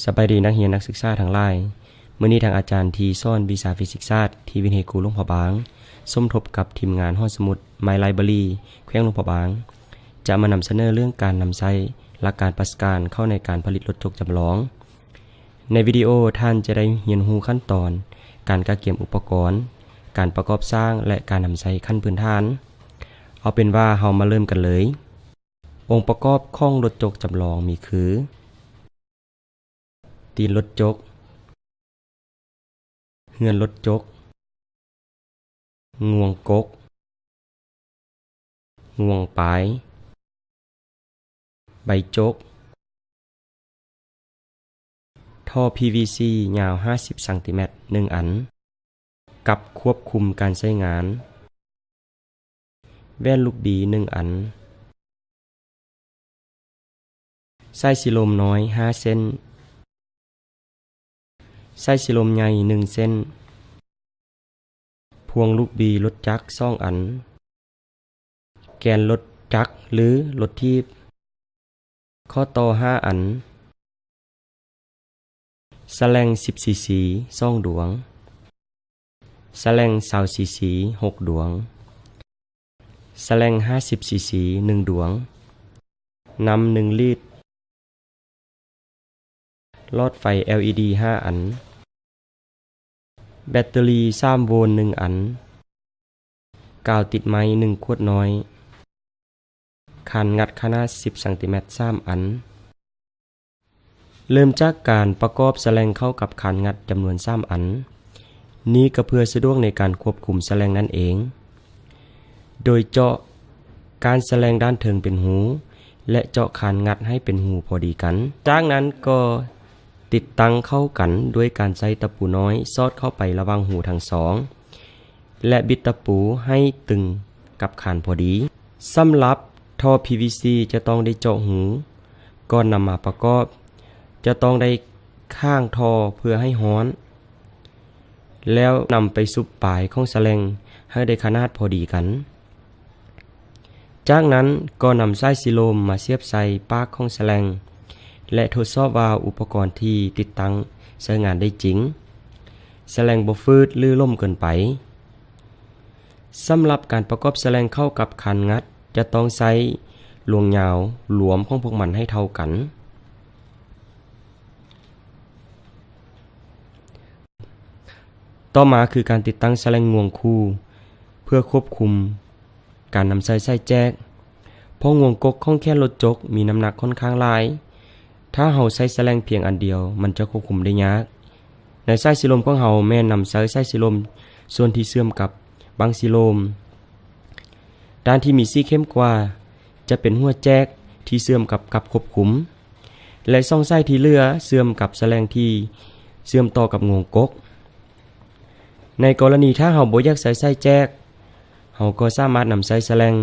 ສະບາຍດີນັກຮຽນນັກສຶກສາທັງຫຼາຍ. ມື້ນີ້ທາງອາຈານທີ່ສອນວິຊາຟີຊິກສາດທີ່ວິທະຍາໄລຄູຫຼວງພະບາງ ສົມທົບກັບທີມງານຫໍສະໝຸດ My Library ແຂວງຫຼວງພະບາງ ຈະມານຳສະເໜີເລື່ອງການນຳໃຊ້ຫຼັກການປະສະການເຂົ້າໃນການຜະລິດລົດຈົກຈຳລອງ. ໃນວິດີໂອທ່ານຈະໄດ້ຮຽນຮູ້ຂັ້ນຕອນການກະກຽມອຸປະກອນ, ການປະກອບສ້າງ ແລະ ການນຳໃຊ້ຂັ້ນພື້ນຖານ. ເອົາເປັນວ່າເຮົາມາເລີ່ມກັນເລີຍ. ອົງປະກອບຂອງລົດຈົກຈຳລອງມີຄື ຕີນລົດຈົກ, ເຮືອນລົດຈົກ, ງວງກົກ, ງວງປາຍ, ໃບຈົກ, ທໍ່ ພີວີຊີ ຍາວຫ້າສິບຊັງຕີແມັດ ໜຶ່ງອັນ, ກັບຄວບຄຸມການໃຊ້ງານ, ແຫວນລູກບີ ໜຶ່ງອັນ, ສາຍສີລົມນ້ອຍ ຫ້າເສັ້ນ, ສາຍສີລົມໃຫຍ່ ໜຶ່ງເສັ້ນ, ພວງລູກບີລົດຈັກ ສອງອັນ, ແກນລົດຈັກ ຫຼື ລົດຖີບ, ຂໍ້ຕໍ່ ຫ້າອັນ, ສະແລັງ ສິບຊີຊີ ສອງດວງ, ສະແລັງ ຊາວຊີຊີ ຫົກດວງ, ສະແລັງ ຫ້າສິບຊີຊີ ໜຶ່ງດວງ, ນ້ຳ ໜຶ່ງລິດ, ຫຼອດໄຟ ແອລອີດີ ຫ້າອັນ, ແບັດເຕີຣີ ສາມໂວນ ໜຶ່ງອັນ, ກາວຕິດໄມ້ ໜຶ່ງຂວດນ້ອຍ, ຄານງັດຂະໜາດ ສິບຊັງຕີແມັດ ສາມອັນ. ເລີ່ມຈາກການປະກອບສະແລັງເຂົ້າກັບຄານງັດຈຳນວນ ສາມອັນ. ນີ້ກໍເພື່ອສະດວກໃນການຄວບຄຸມສະແລັງນັ້ນເອງ. ໂດຍເຈາະກ້ານສະແລັງດ້ານເທິງເປັນຮູ ແລະ ເຈາະຄານງັດໃຫ້ເປັນຮູພໍດີກັນ. ຈາກນັ້ນກໍຕິດຕັ້ງເຂົ້າກັນດ້ວຍການໃຊ້ຕະປູນ້ອຍສອດເຂົ້າໄປລະຫວ່າງຮູທັງສອງ ແລະ ບິດຕະປູໃຫ້ຕຶງກັບຄານພໍດີ. ສຳລັບທໍ່ ພີວີຊີ ຈະຕ້ອງໄດ້ເຈາະຮູ. ກ່ອນນຳມາປະກອບ ຈະຕ້ອງໄດ້ຂ້າງທໍ່ເພື່ອໃຫ້ຮ້ອນ ແລ້ວນຳໄປສຸບປາຍຂອງສະແລັງໃຫ້ໄດ້ຂະໜາດພໍດີກັນ. ຈາກນັ້ນກໍນຳສາຍສີລົມມາສຽບໃສ່ປາກຂອງສະແລັງ ແລະ ທົດສອບວ່າອຸປະກອນທີ່ຕິດຕັ້ງໃຊ້ງານໄດ້ຈິງ, ສະແລັງບໍ່ຝືດ ຫຼື ຫຼົ່ມເກີນໄປ. ສຳລັບການປະກອບສະແລັງເຂົ້າກັບຄານງັດ ຈະຕ້ອງໃຊ້ລວງຍາວລວມຂອງພວກມັນໃຫ້ເທົ່າກັນ. ຕໍ່ມາຄືການຕິດຕັ້ງສະແລັງງວງຄູ່ ເພື່ອຄວບຄຸມການນຳໃຊ້ສາຍແຈກ. ເພາະງວງກົກຂອງແຂນລົດຈົກມີນ້ຳໜັກຂ້ອນຂ້າງຫຼາຍ, ຖ້າເຮົາໃຊ້ສະແລັງພຽງອັນດຽວ ມັນຈະຄວບຄຸມໄດ້ຍາກ. ໃນສາຍສີລົມຂອງເຮົາແມ່ນນຳໃຊ້ສາຍສີລົມສ່ວນທີ່ເຊື່ອມກັບບັ້ງສີລົມ. ດ້ານທີ່ມີສີເຂັ້ມກວ່າຈະເປັນຫົວແຈກທີ່ເຊື່ອມກັບກັບຄວບຄຸມ ແລະ ສອງສາຍທີ່ເຫຼືອເຊື່ອມກັບສະແລັງທີ່ເຊື່ອມຕໍ່ກັບງວງກົກ. ໃນກໍລະນີຖ້າເຮົາບໍ່ຢາກໃຊ້ສາຍແຈກ, ເຮົາກໍສາມາດນຳໃຊ້ສະແລັງ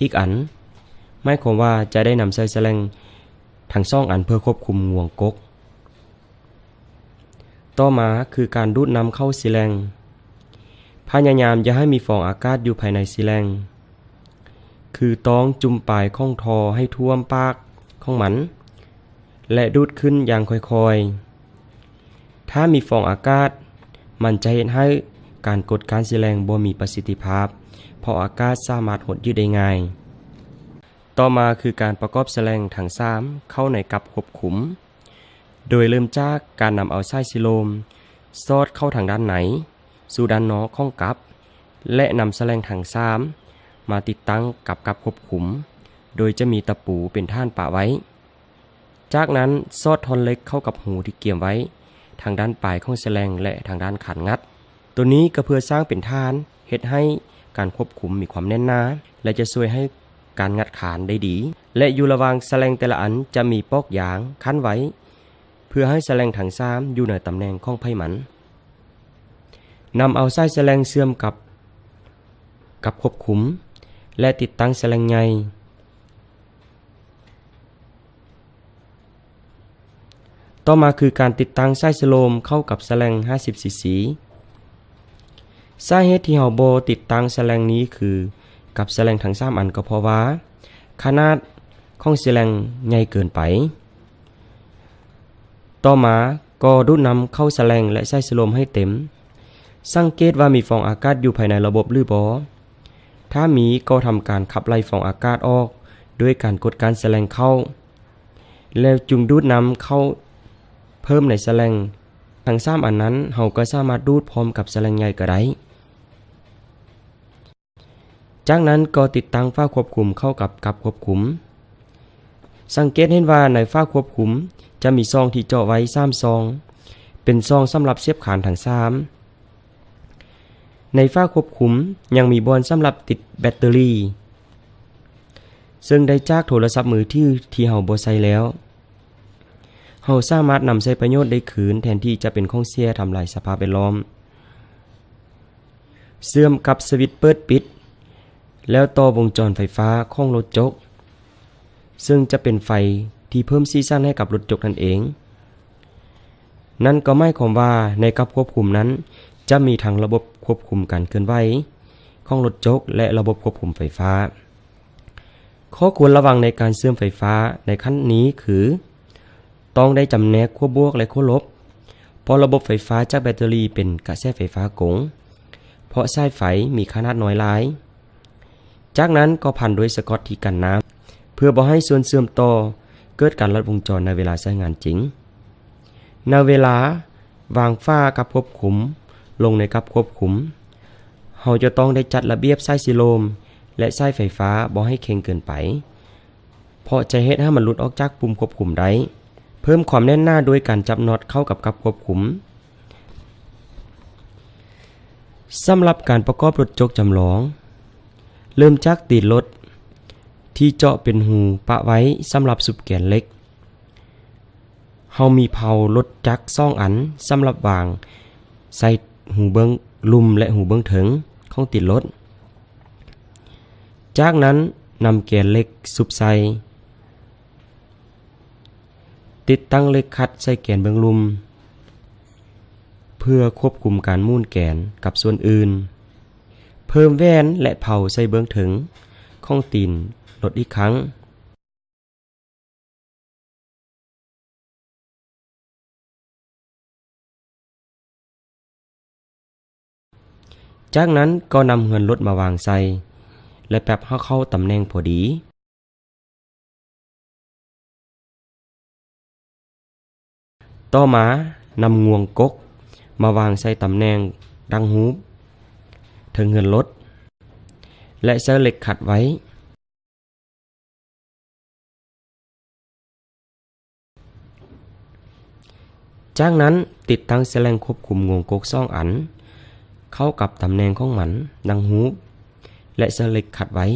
ອີກອັນ, ໝາຍຄວາມວ່າຈະໄດ້ນຳໃຊ້ສະແລັງທັງສອງອັນເພື່ອຄວບຄຸມງວງກົກ. ຕໍ່ມາຄືການດູດນ້ຳເຂົ້າຊີແລັງ. ພະຍາຍາມຢ່າໃຫ້ມີຟອງອາກາດຢູ່ພາຍໃນຊີແລັງ, ຄືຕ້ອງຈຸ່ມປາຍຂອງທໍ່ໃຫ້ຖ້ວມປາກຂອງມັນ ແລະ ດູດຂຶ້ນຢ່າງຄ່ອຍໆ. ຖ້າມີຟອງອາກາດ, ມັນຈະເຮັດໃຫ້ການກົດກ້ານຊີແລັງບໍ່ມີປະສິດທິພາບ, ເພາະອາກາດສາມາດຫົດຍືດໄດ້ງ່າຍ. ຕໍ່ມາຄືການປະກອບສະແລັງທັງສາມເຂົ້າໃນກັບຄວບຄຸມ. ໂດຍເລີ່ມຈາກການນຳເອົາສາຍສີລົມສອດເຂົ້າທາງດ້ານໃນສູ່ດ້ານນອກຂອງກັບ ແລະ ນຳສະແລັງທັງສາມມາຕິດຕັ້ງກັບກັບຄວບຄຸມ, ໂດຍຈະມີຕະປູເປັນຖານປະໄວ້. ຈາກນັ້ນສອດທ່ອນເຫຼັກເຂົ້າກັບຮູທີ່ກຽມໄວ້ທາງດ້ານປາຍຂອງສະແລັງ ແລະ ທາງດ້ານຄານງັດ. ໂຕນີ້ກໍເພື່ອສ້າງເປັນຖານເຮັດໃຫ້ການຄວບຄຸມມີຄວາມແໜ້ນໜາ ແລະ ຈະຊ່ວຍໃຫ້ການງັດຄານໄດ້ດີ ແລະ ຢູ່ລະຫວ່າງສະແລັງແຕ່ລະອັນຈະມີປອກຢາງຂັ້ນໄວ້ ເພື່ອໃຫ້ສະແລັງທັງສາມຢູ່ໃນຕຳແໜ່ງຂອງໃຜມັນ. ນຳເອົາສາຍສະແລັງເຊື່ອມກັບກັບຄວບຄຸມ ແລະ ຕິດຕັ້ງສະແລັງໃຫຍ່. ຕໍ່ມາຄືການຕິດຕັ້ງສາຍສະໂລມເຂົ້າກັບສະແລັງຫ້າສິບຊີຊີ. ສາເຫດທີ່ເຮົາບໍ່ຕິດຕັ້ງສະແລັງນີ້ຄືກັບສະແລັງທັງສາມອັນ ກໍເພາະວ່າຂະໜາດຂອງສະແລັງໃຫຍ່ເກີນໄປ. ຕໍ່ມາກໍດູດນຳເຂົ້າສະແລັງ ແລະ ໃສ່ສະໂລມໃຫ້ເຕັມ. ສັງເກດວ່າມີຟອງອາກາດຢູ່ພາຍໃນລະບົບຫຼືບໍ່. ຖ້າມີກໍທຳການຂັບໄລ່ຟອງອາກາດອອກດ້ວຍການກົດກ້ານສະແລັງເຂົ້າ ແລ້ວຈຶ່ງດູດນຳເຂົ້າເພີ່ມໃນສະແລັງ. ທັງສາມອັນນັ້ນເຮົາກໍສາມາດດູດພ້ອມກັບສະແລັງໃຫຍ່ກໍໄດ້. ຈາກນັ້ນກໍຕິດຕັ້ງຝາຄວບຄຸມເຂົ້າກັບກັບຄວບຄຸມ. ສັງເກດເຫັນວ່າໃນຝາຄວບຄຸມຈະມີຊ່ອງທີ່ເຈາະໄວ້ສາມຊ່ອງ, ເປັນຊ່ອງສຳລັບສຽບຄານທັງສາມ. ໃນຝາຄວບຄຸມຍັງມີບ່ອນສຳລັບຕິດແບັດເຕີຣີ ເຊິ່ງໄດ້ຈາກໂທລະສັບມືຖືທີ່ເຮົາບໍ່ໃຊ້ແລ້ວ. ເຮົາສາມາດນຳໃຊ້ປະໂຫຍດໄດ້ຄືນ ແທນທີ່ຈະເປັນຂອງເສຍທຳລາຍສະພາບແວດລ້ອມ. ເຊື່ອມກັບສະວິດເປີດປິດ ແລ້ວຕໍ່ວົງຈອນໄຟຟ້າຂອງລົດຈົກ, ເຊິ່ງຈະເປັນໄຟທີ່ເພີ່ມສີສັນໃຫ້ກັບລົດຈົກນັ້ນເອງ. ນັ້ນກໍໝາຍຄວາມວ່າໃນກັບຄວບຄຸມນັ້ນຈະມີທັງລະບົບຄວບຄຸມການເຄື່ອນໄຫວຂອງລົດຈົກ ແລະ ລະບົບຄວບຄຸມໄຟຟ້າ. ຂໍ້ຄວນລະວັງໃນການເຊື່ອມໄຟຟ້າໃນຂັ້ນນີ້ຄື ຕ້ອງໄດ້ຈຳແນກຂົ້ວບວກ ແລະ ຂົ້ວລົບ, ເພາະລະບົບໄຟຟ້າຈາກແບັດເຕີຣີເປັນກະແສໄຟຟ້າກົງ, ເພາະສາຍໄຟມີຂະໜາດນ້ອຍຫຼາຍ. ຈາກນັ້ນກໍພັນດ້ວຍສະກອດທີ່ກັນນ້ຳ ເພື່ອບໍ່ໃຫ້ສ່ວນເຊື່ອມຕໍ່ເກີດການລັດວົງຈອນໃນເວລາໃຊ້ງານຈິງ. ໃນເວລາວາງຝາກັບຄວບຄຸມລົງໃນກັບຄວບຄຸມ, ເຮົາຈະຕ້ອງໄດ້ຈັດລະບຽບສາຍສີໂລມ ແລະ ສາຍໄຟຟ້າບໍ່ໃຫ້ເຄັ່ງເກີນໄປ, ເພາະຈະເຮັດໃຫ້ມັນຫຼຸດອອກຈາກປຸ່ມຄວບຄຸມໄດ້. ເພີ່ມຄວາມແໜ້ນໜາດ້ວຍການຈັບນັອດເຂົ້າກັບກັບຄວບຄຸມ. ສຳລັບການປະກອບລົດຈົກຈຳລອງ, ເລີ່ມຈາກຕີນລົດທີ່ເຈາະເປັນຮູປະໄວ້ສຳລັບຊຸບແກນເຫຼັກ. ເຮົາມີເພົາລົດຈັກສອງອັນສຳລັບວາງໃສ່ຮູເບື້ອງລຸ່ມ ແລະ ຮູເບື້ອງເທິງຂອງຕີນລົດ. ຈາກນັ້ນນຳແກນເຫຼັກຊຸບໃສ່. ຕິດຕັ້ງເຫຼັກຂັດໃສ່ແກນເບື້ອງລຸ່ມ ເພື່ອຄວບຄຸມການໝູນແກນກັບສ່ວນອື່ນ. ເພີ່ມແຫວນ ແລະ ເພົາໃສ່ເບື້ອງເທິງຂອງຕີນລົດອີກຄັ້ງ. ຈາກນັ້ນກໍນຳເຮືອນລົດມາວາງໃສ່ ແລະ ປັບໃຫ້ເຂົ້າຕຳແໜ່ງພໍດີ. ຕໍ່ມານຳງວງກົກມາວາງໃສ່ຕຳແໜ່ງດັ່ງຮູບເທິງເຮືອນລົດ ແລະ ໃສ່ເຫຼັກຂັດໄວ້. ຈາກນັ້ນຕິດຕັ້ງສະແລັງຄວບຄຸມງວງກົກສອງອັນເຂົ້າກັບຕຳແໜ່ງຂອງມັນດັ່ງຮູບ ແລະ ໃສ່ເຫຼັກຂັດໄວ້.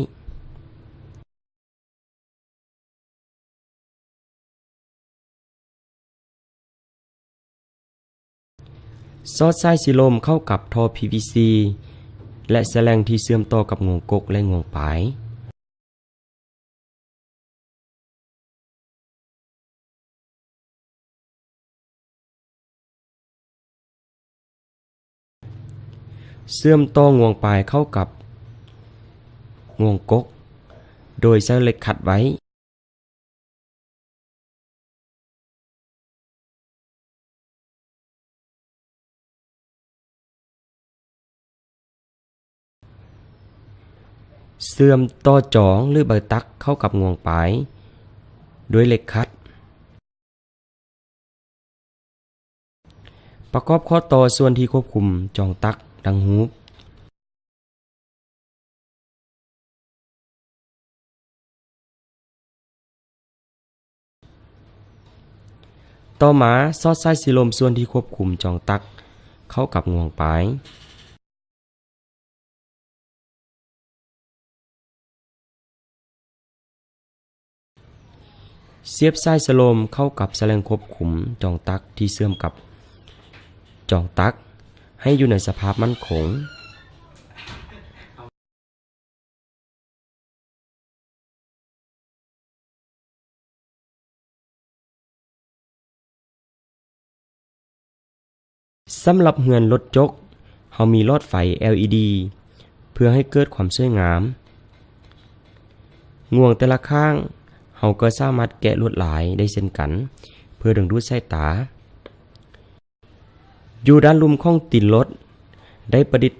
ສອດສາຍສີລົມເຂົ້າກັບທໍ່ພີວີຊີ ແລະ ສະແລັງທີ່ເຊື່ອມຕໍ່ກັບງວງກົກ ແລະ ງວງປາຍ. ເຊື່ອມຕໍ່ງວງປາຍເຂົ້າກັບງວງກົກ ໂດຍໃຊ້ເຫຼັກຂັດໄວ້. ເຊື່ອມຕໍ່ຈອງ ຫຼື ໃບຕັກເຂົ້າກັບງວງປາຍດ້ວຍເຫຼັກຂັດ. ປະກອບຂໍ້ຕໍ່ສ່ວນທີ່ຄວບຄຸມຈອງຕັກດັ່ງຮູບ. ຕໍ່ມາສອດສາຍສີລົມສ່ວນທີ່ຄວບຄຸມຈອງຕັກເຂົ້າກັບງວງປາຍ. ສຽບສາຍສະໂລມເຂົ້າກັບສະແລັງຄວບຄຸມຈອງຕັກທີ່ເຊື່ອມກັບຈອງຕັກໃຫ້ຢູ່ໃນສະພາບໝັ້ນຄົງ. ສຳລັບເຮືອນລົດຈົກ, ເຮົາມີຫຼອດໄຟ ແອລອີດີ ເພື່ອໃຫ້ເກີດຄວາມສວຍງາມ. ງວງແຕ່ລະຂ້າງ, ເຮົາກໍສາມາດແກະລວດລາຍໄດ້ເຊັ່ນກັນ ເພື່ອດຶງດູດສາຍຕາ. ຢູ່ດ້ານລຸ່ມຂອງຕີນລົດ ໄດ້ປະດິດ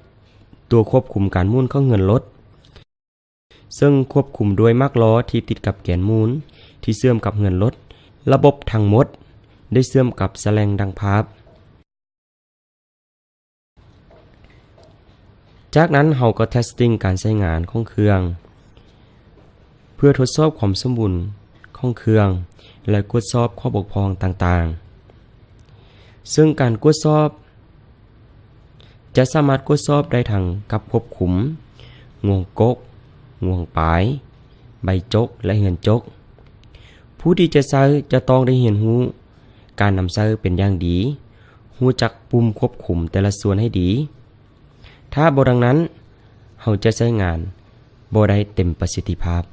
ຕົວຄວບຄຸມການໝູນຂອງເຮືອນລົດ ເຊິ່ງຄວບຄຸມດ້ວຍໝາກລໍ້ທີ່ຕິດກັບແກນໝູນທີ່ເຊື່ອມກັບເຮືອນລົດ. ລະບົບທັງໝົດໄດ້ເຊື່ອມກັບສະແຫຼ່ງດັງພາບ. ຈາກນັ້ນເຮົາກໍເທັສຕິງການໃຊ້ງານຂອງເຄື່ອງ ເພື່ອທົດສອບຄວາມສົມບູນຂອງເຄື່ອງ ແລະ ກວດສອບຂໍ້ບົກຜ່ອງຕ່າງໆ ເຊິ່ງການກວດສອບ ຈະສາມາດກວດສອບໄດ້ທັງກັບຄວບຄຸມ, ງວງກົກ, ງວງປາຍ, ໃບຈົກ ແລະ ເຮືອນຈົກ. ຜູ້ທີ່ຈະໃຊ້ຈະຕ້ອງໄດ້ຮຽນຮູ້ການນຳໃຊ້ເປັນຢ່າງດີ, ຮູ້ຈັກປຸ່ມຄວບຄຸມແຕ່ລະສ່ວນໃຫ້ດີ. ຖ້າບໍ່ດັ່ງນັ້ນ, ເຮົາຈະໃຊ້ງານບໍ່ໄດ້ເຕັມປະສິດທິພາບ.